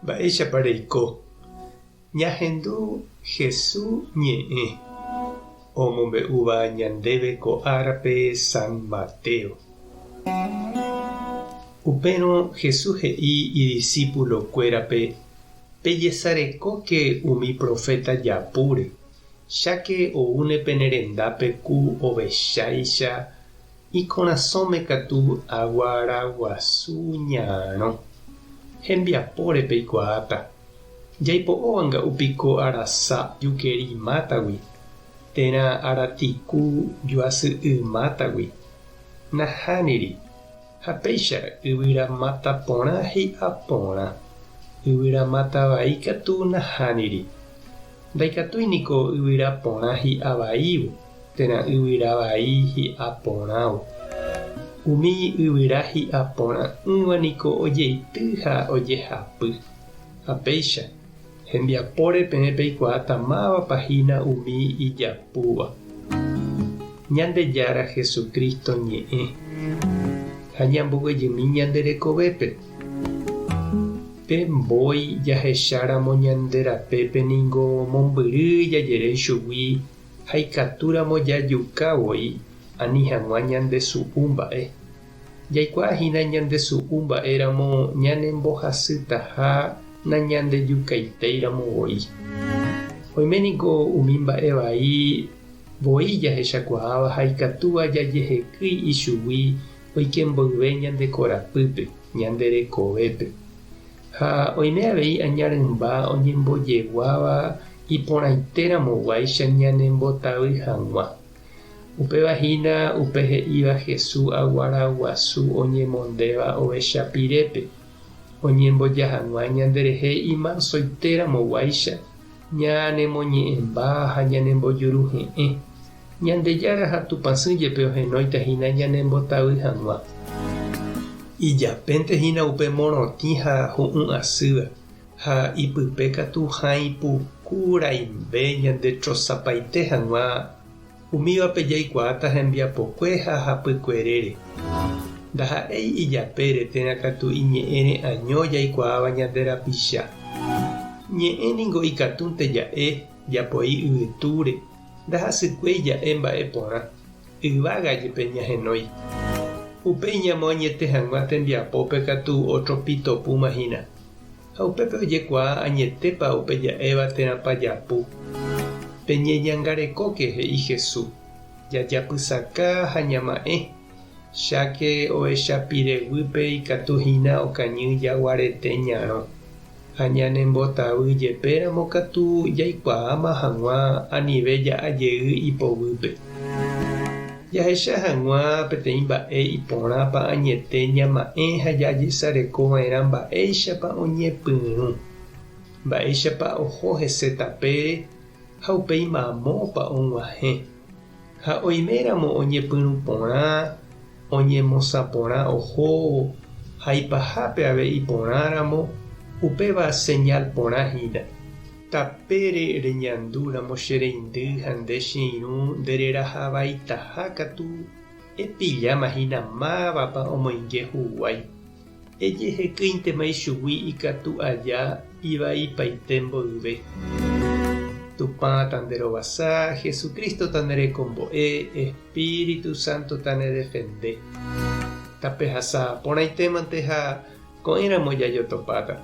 Mba'éichapa reiko? Ñahendu Hesu ñe'ẽ omombe'úva ñandéve ko árape San Mateo. Upérõ Hesu he'i idisípulokuérape, Pejesarekóke umi proféta japúre, cháke oúne pene rendápe ku ovecháicha Ikorasõme katu aguaraguasu ñarõ. Hembiapóre peikuaáta. Jaipo'óva nga'u piko arasa jukeri mátagui, térã aratiku juasy'y mátagui. Nahániri. Ha péicha yvyra máta porã hi'a porã. Yvyra máta vai katu nahániri. Ndaikatúi niko yvyra porã hi'a vaívo, térã yvyra vai hi'a porãvo. Umi yvyra hi'a porã'ỹva niko ojeity ha ojehapy. Ha péicha, hembiapóre peẽ peikuaáta mávapa hína umi ijapúva. Ñandejára Jesucristo ñe'ẽ ha ñamboguejymi ñande rekovépe. Pe mbói jahecháramo ñande rapépe ningo mombyry jajere chugui ha ikatúramo jajuka voi ani hag̃ua ñandesu'u mba'e. Jaikuaa hína ñandesu'u mba'éramo ñanembohasytaha nañandejukaitéiramo voi. Oime niko umi mba'e vai voi jahechakuaáva ha ikatúva jajehekýi ichugui oike mboyve ñande korapýpe, ñande rekovépe. Ha oime avei aña rymba oñembojeguáva iporãiteramoguáicha ñanembotavy hag̃ua. Upéva hína upe he'íva Hesu aguara guasu oñemondéva ovecha pirépe, oñemboja hag̃ua ñanderehe imansoiteramoguáicha, ñanemoñe'ẽmba ha ñanembojuruhe'ẽ. Ñandejára ha Tupãsy jepe ohenóita hína ñanembotavy hag̃ua. Ijapénte hína upe morotĩ ha hu'ũ asýva, ha ipype katu hãi puku raimbe ñandetrosapaite hag̃ua, umívape jaikuaáta hembiapokue ha hapykuerére. Ndaha'éi ijapére térã katu iñe'ẽre año jaikuaáva ñande rapicha. Ñe'ẽ ningo ikatúnte ja'e, japoi yvytúre, Ndahasykuéi ja'e mba'e porã, yvága jepe ñahenói. Upéi ñamoañete hag̃ua tembiapópe katu ótro pitopúma hína. Ha upépe ojekuaa añetépa upe ja'éva térãpa japu. Peñeñangarekóke, he'i Jesús, jajapysaka ha ñama'ẽ, cháke ohecha pire guýpe ikatu hína okañy jaguarete ñarõ. Ha ñanembotavy jepéramo katu jaikuaáma hag̃ua anive ja'a jey ipoguýpe. Jahecha hag̃ua peteĩ mba'e iporãpa añete ñama'ẽ ha jajesareko va'erã mba'éichapa oñepyrũ, mba'éichapa oho hese tapére ha upéi mamópa og̃uahẽ. Ha oiméramo oñepyrũ porã, oñemosã porã ohóvo ha ipahápe avei iporãramo, upéva señál porã hína. Tapére reñandúramo che reindy ha nde che irũ ndereraha vaitaha katu, epilláma hína mávapa omoinge huguái. Ejehekýintema ichugui ikatu aja ivaipaite mboyve. Tupã tanderovasa, Jesucristo tanerekombo'e, Espíritu Santo tanedefende. Tapehasa porãitémante ha ko'ẽramo jajotopáta.